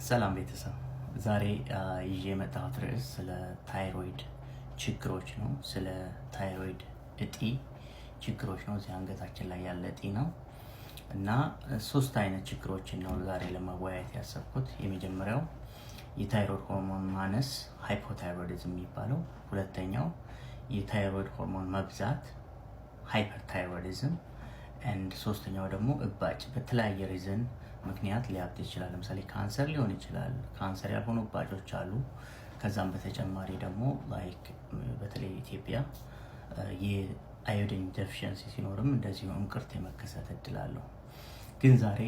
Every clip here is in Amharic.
ሰላም ቤተሰብ፣ ዛሬ ይዤ የመጣሁት ርዕስ ስለ ታይሮይድ ችግሮች ነው። ስለ ታይሮይድ እጢ ችግሮች ነው። እዚህ አንገታችን ላይ ያለ እጢ ነው እና ሶስት አይነት ችግሮችን ነው ዛሬ ለመወያየት ያሰብኩት። የመጀመሪያው የታይሮይድ ሆርሞን ማነስ hypothyroidism የሚባለው፣ ሁለተኛው የታይሮይድ ሆርሞን መብዛት hyperthyroidism፣ and ሶስተኛው ደግሞ እባጭ በተለያየ reason ምክንያት ሊያብጥ ይችላል። ለምሳሌ ካንሰር ሊሆን ይችላል። ካንሰር ያልሆኑ እባጮች አሉ። ከዛም በተጨማሪ ደግሞ like በተለይ ኢትዮጵያ የ iodine deficiency ሲኖርም እንደዚሁ እንቅርት የመከሰት እድል አለው። ግን ዛሬ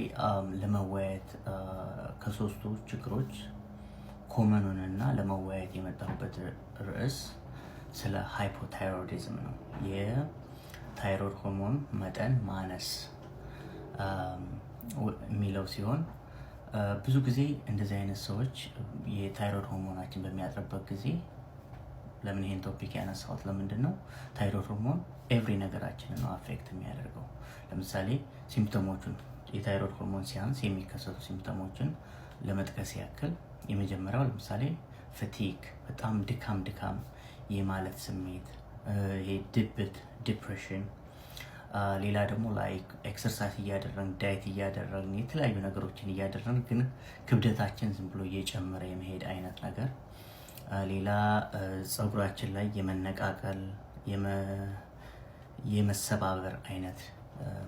ለመወያየት ከሶስቱ ችግሮች common ኑንና ለመወያየት የመጣሁበት ርዕስ ስለ hypothyroidism ነው። የታይሮይድ ሆርሞን መጠን ማነስ የሚለው ሲሆን ብዙ ጊዜ እንደዚህ አይነት ሰዎች የታይሮይድ ሆርሞናችን በሚያጥርበት ጊዜ፣ ለምን ይሄን topic ያነሳሁት ለምንድን ነው? ታይሮይድ ሆርሞን every ነገራችንን ነው affect የሚያደርገው። ለምሳሌ symptom ኦቹን፣ የታይሮይድ ሆርሞን ሲያንስ የሚከሰቱ symptom ኦችን ለመጥቀስ ያክል የመጀመሪያው ለምሳሌ fatigue፣ በጣም ድካም ድካም የማለት ስሜት፣ ይሄ ድብት depression፣ ሌላ ደግሞ like exercise እያደረግን፣ diet እያደረግን፣ የተለያዩ ነገሮችን እያደረግን ግን ክብደታችን ዝም ብሎ እየጨመረ የመሄድ አይነት ነገር፣ ሌላ ፀጉራችን ላይ የመነቃቀል፣ የመሰባበር አይነት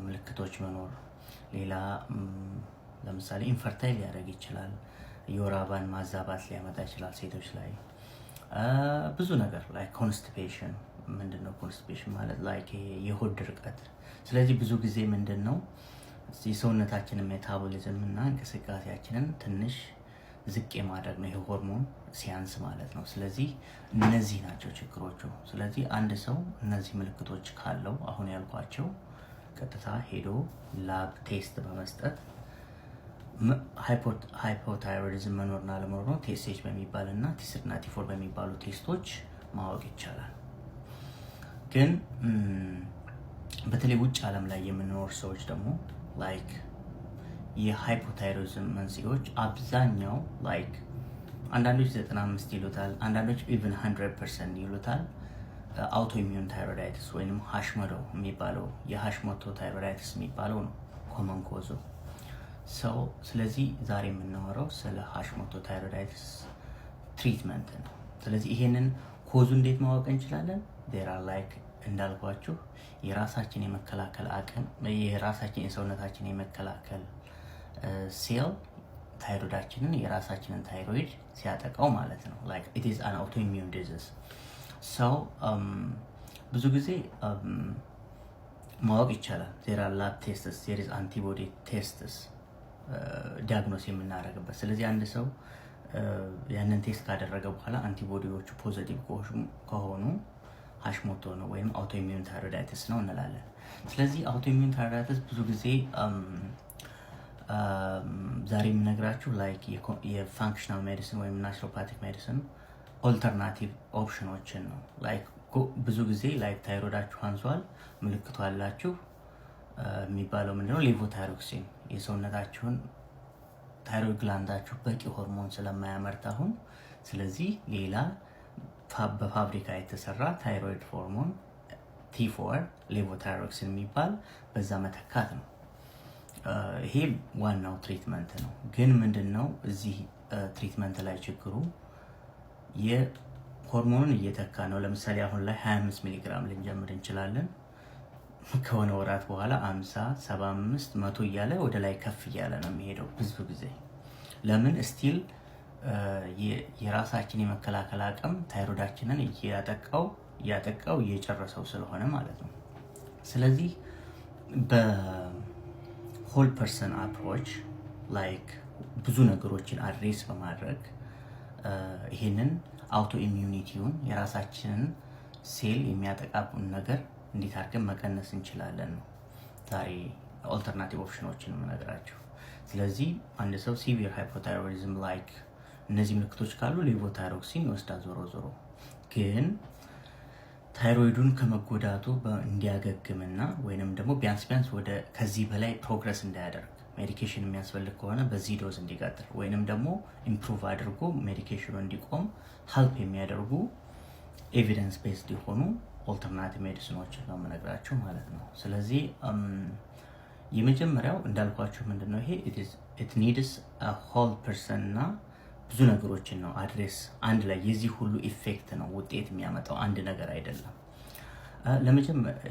ምልክቶች መኖር፣ ሌላ ለምሳሌ infertile ሊያደርግ ይችላል። የወር አበባን ማዛባት ሊያመጣ ይችላል ሴቶች ላይ። ብዙ ነገር like constipation። ምንድን ነው constipation ማለት? Like የሆድ ድርቀት። ስለዚህ ብዙ ጊዜ ምንድን ነው የሰውነታችንን metabolism እና እንቅስቃሴያችንን ትንሽ ዝቅ የማድረግ ነው ይሄ ሆርሞን ሲያንስ ማለት ነው። ስለዚህ እነዚህ ናቸው ችግሮቹ። ስለዚህ አንድ ሰው እነዚህ ምልክቶች ካለው አሁን ያልኳቸው ቀጥታ ሄዶ lab test በመስጠት hypothyroidism መኖርና አለመኖር ነው TSH በሚባል እና T3 እና T4 በሚባሉ test ኦች ማወቅ ይቻላል። ግን በተለይ ውጭ ዓለም ላይ የምንኖር ሰዎች ደግሞ like የ hypothyroidism መንስኤዎች አብዛኛው like አንዳንዶች 95 ይሉታል፣ አንዳንዶች even 100% ይሉታል። Autoimmune thyroiditis ወይም Hashimoto የሚባለው፣ የ Hashimoto thyroiditis የሚባለው ነው common cause ኡ so። ስለዚህ ዛሬ የምናወራው ስለ Hashimoto thyroiditis treatment ነው። ስለዚህ ይሄንን cause ኡ እንዴት ማወቅ እንችላለን? There are like እንዳልኳችሁ የራሳችን የመከላከል አቅም፣ የራሳችን የሰውነታችን የመከላከል ሴል ታይሮይዳችንን፣ የራሳችንን ታይሮይድ ሲያጠቃው ማለት ነው። Like it is an autoimmune disease። So ብዙ ጊዜ ማወቅ ይቻላል። There are lab tests፣ there is antibody tests diagnose የምናደርግበት። ስለዚህ አንድ ሰው ያንን test ካደረገ በኋላ antibody ዎቹ positive ከሆኑ Hashimoto ነው ወይም autoimmune thyroiditis ነው እንላለን። ስለዚህ autoimmune thyroiditis ብዙ ጊዜ ዛሬ የምነግራችሁ like የ functional medicine ወይም naturopathic medicine alternative option ኦችን ነው። Like ብዙ ጊዜ like ታይሮይዳችሁ አንሷል፣ ምልክቱ አላችሁ የሚባለው ምንድነው? Levothyroxine፣ የሰውነታችሁን thyroid gland ኣችሁ በቂ ሆርሞን ስለማያመርት አሁን ስለዚህ ሌላ በፋብሪካ የተሰራ thyroid hormone T4 levothyroxine የሚባል በዛ መተካት ነው። ይሄ ዋናው treatment ነው። ግን ምንድን ነው እዚህ treatment ላይ ችግሩ? የሆርሞኑን እየተካ ነው። ለምሳሌ አሁን ላይ 25 ሚሊግራም ልንጀምር እንችላለን። ከሆነ ወራት በኋላ 50፣ 75፣ 100 እያለ ወደ ላይ ከፍ እያለ ነው የሚሄደው ብዙ ጊዜ። ለምን? Still የራሳችን የመከላከል አቅም ታይሮይዳችንን እያጠቃው እያጠቃው እየጨረሰው ስለሆነ ማለት ነው። ስለዚህ በ whole person approach like ብዙ ነገሮችን address በማድረግ ይሄንን autoimmunity ውን፣ የራሳችንን ሴል የሚያጠቃቡን ነገር እንዴት አድርገን መቀነስ እንችላለን ነው ዛሬ alternative option ኦችን የምነግራችሁ። ስለዚህ አንድ ሰው severe hypothyroidism like እነዚህ ምልክቶች ካሉ levothyroxine ይወስዳል። ዞሮ ዞሮ ግን ታይሮይዱን ከመጎዳቱ እንዲያገግምና ወይንም ደግሞ ቢያንስ ቢያንስ ወደ ከዚህ በላይ progress እንዳያደርግ Medication የሚያስፈልግ ከሆነ በዚህ dose እንዲቀጥል ወይንም ደግሞ improve አድርጎ medication ኑ እንዲቆም help የሚያደርጉ evidence based የሆኑ alternative medicine ኖችን ነው የምነግራችሁ ማለት ነው። ስለዚህ የመጀመሪያው እንዳልኳችሁ ምንድን ነው ይሄ it needs whole person እና ብዙ ነገሮችን ነው address አንድ ላይ የዚህ ሁሉ effect ነው ውጤት የሚያመጣው፣ አንድ ነገር አይደለም።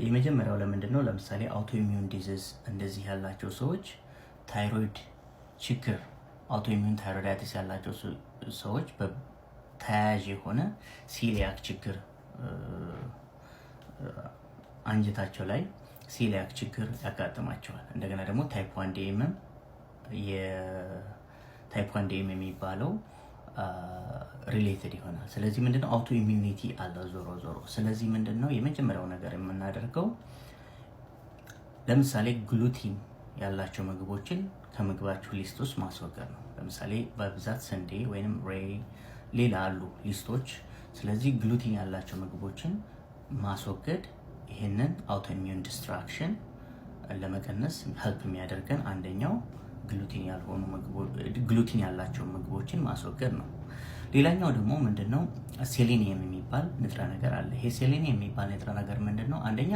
የመጀመሪያው ለምንድን ነው? ለምሳሌ autoimmune disease እንደዚህ ያላቸው ሰዎች፣ ታይሮይድ ችግር፣ autoimmune thyroiditis ያላቸው ሰዎች ተያያዥ የሆነ celiac ችግር፣ አንጀታቸው ላይ celiac ችግር ያጋጥማቸዋል። እንደገና ደግሞ type 1 DM ም፣ የ type 1 DM የሚባለው related ይሆናል። ስለዚህ ምንድነው autoimmunity አለ ዞሮ ዞሮ። ስለዚህ ምንድነው የመጀመሪያው ነገር የምናደርገው? ለምሳሌ ግሉቲን ያላቸው ምግቦችን ከምግባችሁ list ውስጥ ማስወገድ ነው። ለምሳሌ በብዛት ስንዴ ወይም rye፣ ሌላ አሉ list ኦች። ስለዚህ ግሉቲን ያላቸው ምግቦችን ማስወገድ ይህንን autoimmune destruction ለመቀነስ help የሚያደርገን አንደኛው ግሉቲን ያልሆኑ፣ ግሉቲን ያላቸው ምግቦችን ማስወገድ ነው። ሌላኛው ደግሞ ምንድነው? ሴሌኒየም የሚባል ንጥረ ነገር አለ። ይሄ ሴሌኒየም የሚባል ንጥረ ነገር ምንድነው? አንደኛ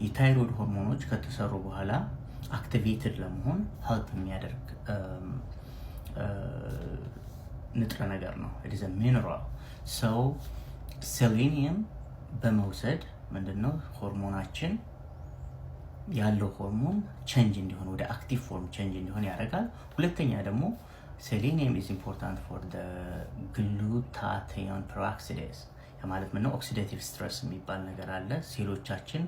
የታይሮይድ ሆርሞኖች ከተሰሩ በኋላ activated ለመሆን help የሚያደርግ ንጥረ ነገር ነው። It's mineral። So selenium በመውሰድ ምንድነው ሆርሞናችን ያለው ሆርሞን change እንዲሆን፣ ወደ active form change እንዲሆን ያደርጋል። ሁለተኛ ደግሞ selenium is important for glutathione peroxidase። ማለት ምነው oxidative stress የሚባል ነገር አለ። ሴሎቻችን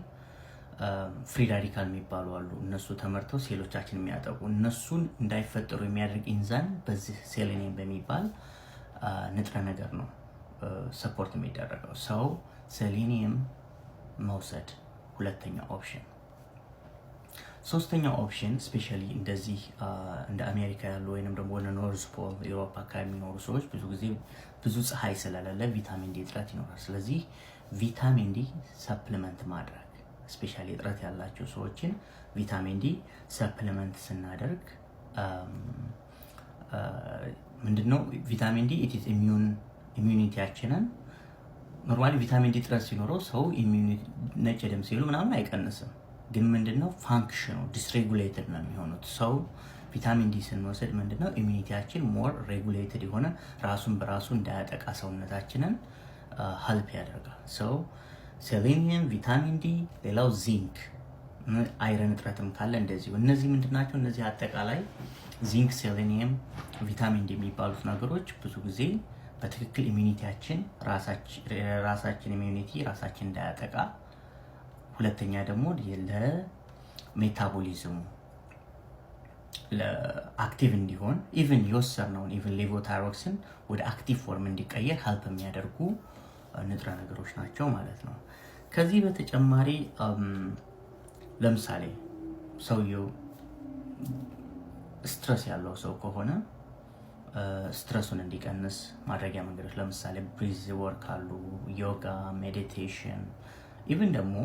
free radical የሚባሉ አሉ። እነሱ ተመርተው ሴሎቻችን የሚያጠቁ፣ እነሱን እንዳይፈጠሩ የሚያደርግ ኢንዛይም በዚህ ሴሌኒየም በሚባል ንጥረ ነገር ነው support የሚደረገው። So selenium መውሰድ ሁለተኛው option። ሶስተኛው option especially እንደዚህ እንደ አሜሪካ ያሉ ወይንም ደግሞ ወደ North Pole፣ Europe አካባቢ የሚኖሩ ሰዎች ብዙ ጊዜ ብዙ ፀሐይ ስለሌለ vitamin D እጥረት ይኖራል። ስለዚህ vitamin D supplement ማድረግ፣ especially እጥረት ያላቸው ሰዎችን vitamin D supplement ስናደርግ ምንድነው vitamin D it's immunity ያችንን፣ normally vitamin D እጥረት ሲኖረው ሰው ነጭ ደም ሴሉ ምናምን አይቀንስም። ግን ምንድነው function ኑ dysregulated ነው የሚሆኑት። So vitamin D ስንወስድ ምንድነው immunity ያችን more regulated የሆነ፣ ራሱን በራሱ እንዳያጠቃ ሰውነታችንን help ያደርጋል። So selenium፣ vitamin D፣ ሌላው zinc፣ iron እጥረትም ካለ እንደዚሁ። እነዚህ ምንድናቸው? እነዚህ አጠቃላይ zinc፣ selenium፣ vitamin D የሚባሉት ነገሮች ብዙ ጊዜ በትክክል immunity ያችን፣ ራሳችን immunity ራሳችን እንዳያጠቃ፣ ሁለተኛ ደግሞ ለ metabolism ሙ ለ active እንዲሆን፣ even የወሰድነውን even levothyroxine ወደ active form እንዲቀየር help የሚያደርጉ ንጥረ ነገሮች ናቸው ማለት ነው። ከዚህ በተጨማሪ ለምሳሌ ሰውየው stress ያለው ሰው ከሆነ stress ኡን እንዲቀንስ ማድረጊያ መንገዶች ለምሳሌ breath work አሉ፣ ዮጋ፣ meditation፣ even ደግሞ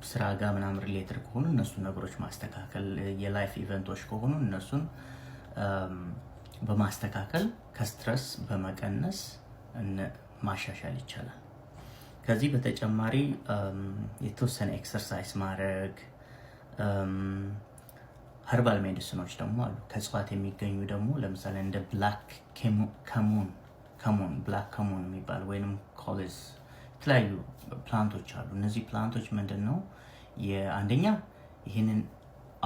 ስራ ጋር ምናምን related ከሆኑ እነሱን ነገሮች ማስተካከል፣ የ life event ኦች ከሆኑ እነሱን በማስተካከል ከ stress በመቀነስ ማሻሻል ይቻላል። ከዚህ በተጨማሪ የተወሰነ exercise ማድረግ፣ herbal medicine ኖች ደግሞ አሉ። ከእጽዋት የሚገኙ ደግሞ ለምሳሌ እንደ black cumin፣ black cumin የሚባል ወይንም ኮሌዝ፣ የተለያዩ plant ኦች አሉ። እነዚህ plant ኦች ምንድን ነው፣ የአንደኛ ይህንን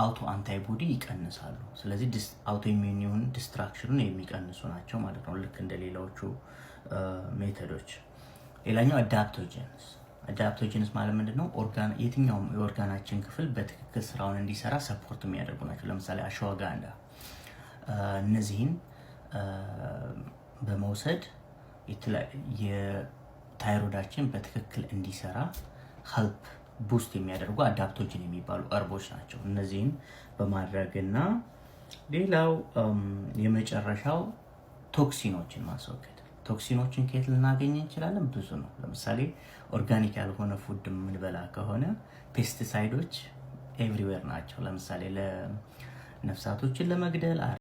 auto antibody ይቀንሳሉ። ስለዚህ autoimmune destruction ኑን የሚቀንሱ ናቸው ማለት ነው፣ ልክ እንደ ሌላዎቹ method ኦች። ሌላኛው adaptogens። Adaptogens ማለት ምንድን ነው? ኦርጋን፣ የትኛውም የኦርጋናችን ክፍል በትክክል ስራውን እንዲሰራ support የሚያደርጉ ናቸው። ለምሳሌ ashwagandha፣ እነዚህን በመውሰድ የታይሮዳችን በትክክል እንዲሰራ help boost የሚያደርጉ adaptogen የሚባሉ herb ኦች ናቸው። እነዚህን በማድረግ እና ሌላው የመጨረሻው toxin ኖችን ማስወገድ። Toxin ኖችን ከየት ልናገኝ እንችላለን? ብዙ ነው። ለምሳሌ organic ያልሆነ food የምንበላ ከሆነ pesticide ኦች everywhere ናቸው። ለምሳሌ ነፍሳቶችን ለመግደል።